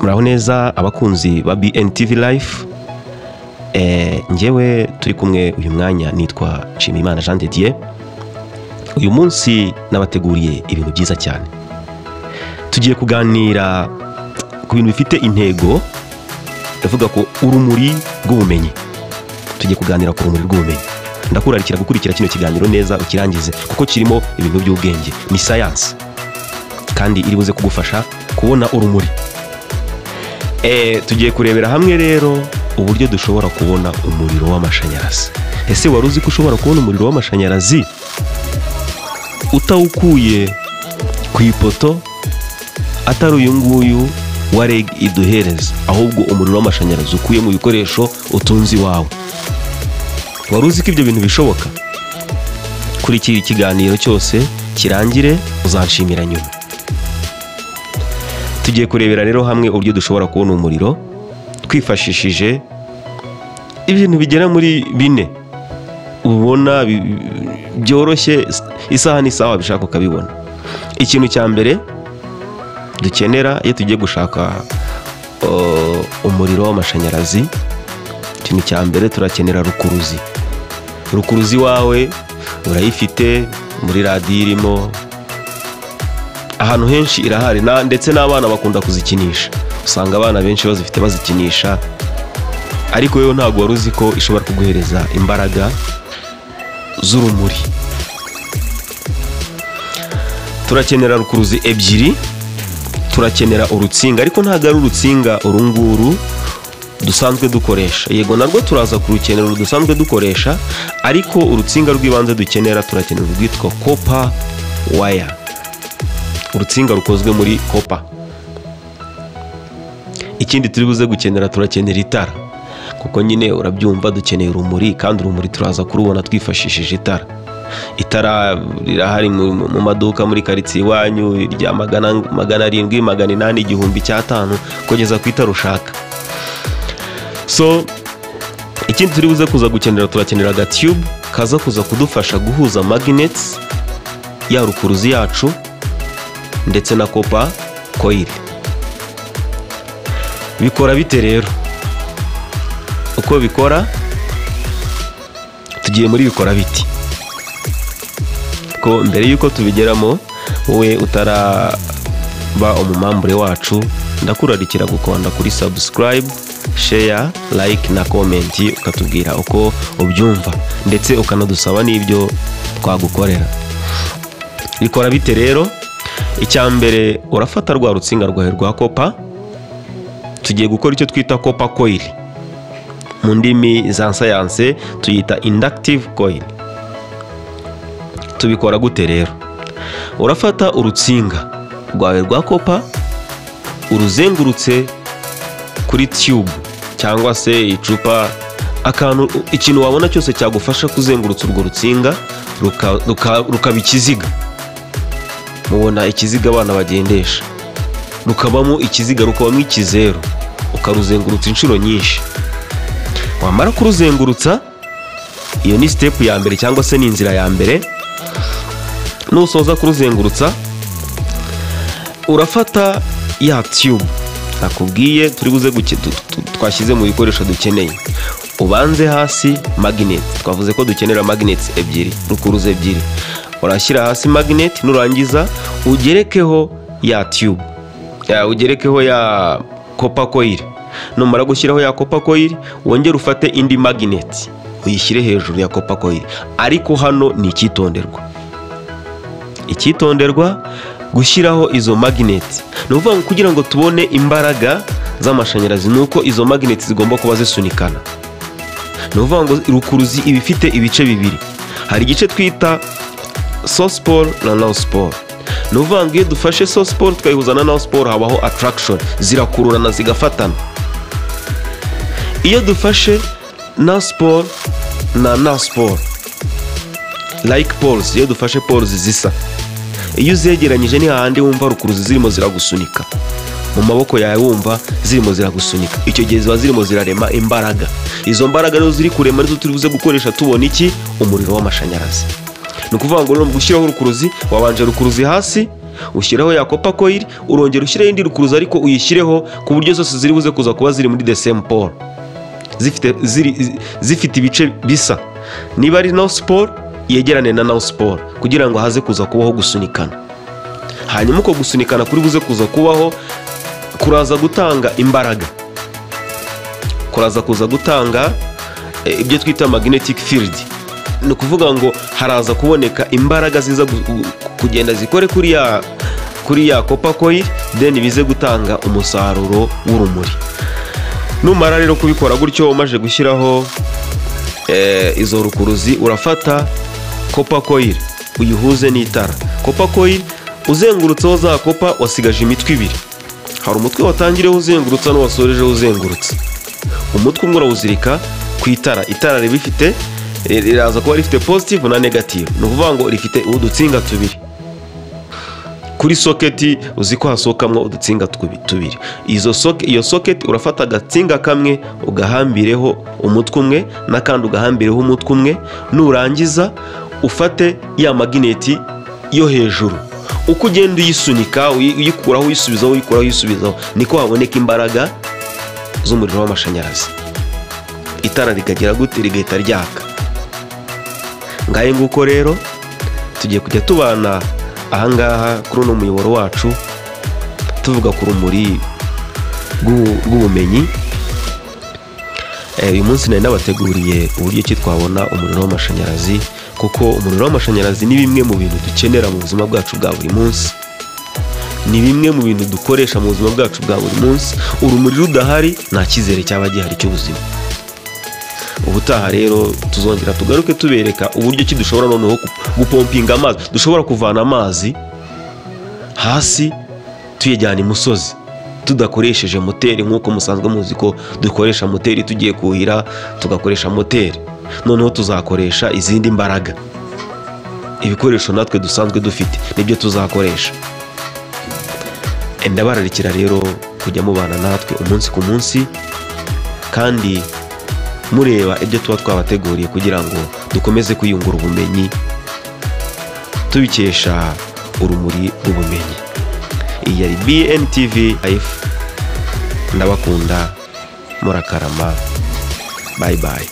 Muraho neza abakunzi ba BNTV Life. Njyewe turi kumwe uyu mwanya nitwa Nshimiyimana Jean de Dieu. Uyu munsi nabateguriye ibintu byiza cyane. Tugiye kuganira ku bintu bifite intego, ndavuga ko urumuri rw'ubumenyi. Tugiye kuganira ku rumuri rw'ubumenyi. Ndakurarikira gukurikira kino kiganiro neza ukirangize, kuko kirimo ibintu by'ubwenge, ni science kandi iri buze kugufasha kubona urumuri. Tugiye kurebera hamwe rero uburyo dushobora kubona umuriro w'amashanyarazi. Ese wari uzi ko ushobora kubona umuriro w'amashanyarazi utawukuye ku ipoto, atari uyu nguyu wa REG iduhereza, ahubwo umuriro w'amashanyarazi ukuye mu bikoresho utunze iwawe? Wari uzi ko ibyo bintu bishoboka? Kuri iki kiganiro cyose kirangire, uzanshimira nyuma. Tugiye kurebera rero hamwe uburyo dushobora kubona umuriro twifashishije ibintu bigera muri bine ubona byoroshye, isaha n'isaha wabishaka ukabibona. Ikintu cya mbere dukenera iyo tugiye gushaka umuriro w'amashanyarazi, ikintu cya mbere turakenera rukuruzi. Rukuruzi wawe urayifite muri radiyo, irimo ahantu henshi irahari, ndetse n'abana bakunda kuzikinisha. Usanga abana benshi bazifite bazikinisha, ariko wowe ntabwo wari uzi ko ishobora kuguhereza imbaraga z'urumuri. Turakenera rukuruzi ebyiri, turakenera urutsinga, ariko ntabwo ari urutsinga urunguru dusanzwe dukoresha. Yego narwo turaza kurukenera dusanzwe dukoresha, ariko urutsinga rw'ibanze dukenera, turakenera urwitwa copper wire, urutsinga rukozwe muri copper. Ikindi turi buze gukenera, turakenera itara, kuko nyine urabyumva dukeneye urumuri, kandi urumuri turaza kurubona twifashishije itara. Itara rirahari mu maduka muri karitsiye iwanyu, irya 700, 800, 1000, 5,000, kugeza ku itara ushaka. So ikindi turi buze kuza gukenera, turakenera agatube kaza kuza kudufasha guhuza magnets ya rukuruzi yacu ndetse na copper coil. Bikora bite rero? Uko bikora, tugiye muri bikora biti. Ko mbere yuko tubigeramo, wowe utaraba umumambure wacu, ndakurarikira gukanda kuri subscribe, share, like na comment, ukatubwira uko ubyumva ndetse ukanadusaba n'ibyo twagukorera. Bikora bite rero? Icya mbere, urafata rwa rutsinga rwawe rwa copper. Tugiye gukora icyo twita copper coil, mu ndimi za science tuyita inductive coil. Tubikora gute rero? Urafata urutsinga rwawe rwa copper, uruzengurutse kuri tube cyangwa se icupa, akantu, ikintu wabona cyose cyagufasha kuzengurutsa urwo rutsinga rukaba ikiziga. Mubona ikiziga abana bagendesha, rukabamo ikiziga, rukabamo ikizeru, ukaruzengurutsa inshuro nyinshi. Wamara kuruzengurutsa, iyo ni step ya mbere cyangwa se ni inzira ya mbere. Nusoza kuruzengurutsa, urafata ya tube nakubwiye turi buze twashyize mu bikoresho dukeneye, ubanze hasi magnet. Twavuze ko dukenera magnets ebyiri, rukuruzi ebyiri. Urashyira hasi magnet, nurangiza ugerekeho ya tube, ugerekeho ya copper coil. Numara gushyiraho ya copper coil, wongere ufate indi magnet uyishyire hejuru ya copper coil. Ariko hano ni icyitonderwa, icyitonderwa gushyiraho izo magnet. Ni ukuvuga ngo kugira ngo tubone imbaraga z'amashanyarazi ni uko izo magnet zigomba kuba zisunikana. Ni ukuvuga ngo rukuruzi iba ifite ibice bibiri, hari igice twita south pole na north pole. Ni ukuvuga ngo iyo dufashe south pole tukayihuza na north pole, habaho attraction, zirakururana zigafatana. Iyo dufashe north pole na north pole, like poles, iyo dufashe poles zisa, iyo uzegeranyije ni hahandi wumva rukuruzi zirimo ziragusunika mu maboko yawe, wumva zirimo ziragusunika. Icyo gihe ziba zirimo zirarema imbaraga. Izo mbaraga rero ziri kurema nizo turi buze gukoresha tubona iki? Umuriro w'amashanyarazi. Ni ukuvuga ngo rero mu gushyiraho rukuruzi, wabanje rukuruzi hasi. Ushyiraho ya copper coil, urongera ushyireho indi rukuruzi, ariko uyishyireho ku buryo zose ziri buze kuza kuba ziri muri the same pole, zifite ibice bisa. Niba ari north pole, yegerane na north pole, kugira ngo haze kuza kubaho gusunikana. Hanyuma uko gusunikana kuri buze kuza kubaho kuraza gutanga imbaraga, kuraza kuza gutanga ibyo twita magnetic field. Ni ukuvuga ngo haraza kuboneka imbaraga ziza kugenda zikore kuri ya copper coil, then bize gutanga umusaruro w'urumuri. Numara rero kubikora gutyo, umaze gushyiraho izo rukuruzi, urafata copper coil uyihuze n'itara. Copper coil uzengurutseho za copper, wasigaje imitwe ibiri. Hari umutwe watangireho uzengurutsa n'uwasorejeho uzengurutsa. Umutwe umwe urawuzirika ku itara. Itara ribifite, riraza kuba rifite positive na negative, ni ukuvuga ngo rifite udutsinga tubiri. Kuri socket uzi ko hasohokamo udutsinga tubiri. Iyo socket urafata agatsinga kamwe ugahambireho umutwe umwe, n'akandi ugahambireho umutwe umwe. Nurangiza ufate ya magnet yo hejuru, uko ugenda uyisunika, uyikuraho uyisubizaho, uyikuraho uyisubizaho, niko haboneka imbaraga z'umuriro w'amashanyarazi, itara rikagira gute? Rigahita ryaka. Ngahe nguko rero, tugiye kujya tubana ahangaha kuri uno muyoboro wacu, tuvuga ku rumuri rw'ubumenyi. Uyu munsi nari nabateguriye uburyo ki twabona umuriro w'amashanyarazi, kuko umuriro w'amashanyarazi ni bimwe mu bintu dukenera mu buzima bwacu bwa buri munsi, ni bimwe mu bintu dukoresha mu buzima bwacu bwa buri munsi. Urumuri rudahari, nta cyizere cyaba gihari cy'ubuzima. Ubutaha rero tuzongera tugaruke tubereka uburyo ki dushobora noneho gupompinga amazi, dushobora kuvana amazi hasi tuyajyana imusozi tudakoresheje moteri, nk'uko musanzwe muzi ko dukoresha moteri tugiye kuhira, tugakoresha moteri. Noneho tuzakoresha izindi mbaraga, ibikoresho natwe dusanzwe dufite nibyo tuzakoresha. Ndabararikira rero kujya mubana natwe umunsi ku munsi, kandi mureba ibyo tuba twabateguriye, kugira ngo dukomeze kwiyungura ubumenyi tubikesha urumuri rw'ubumenyi. Iyi yari BNTV Life. Ndabakunda, murakarama, bye bye.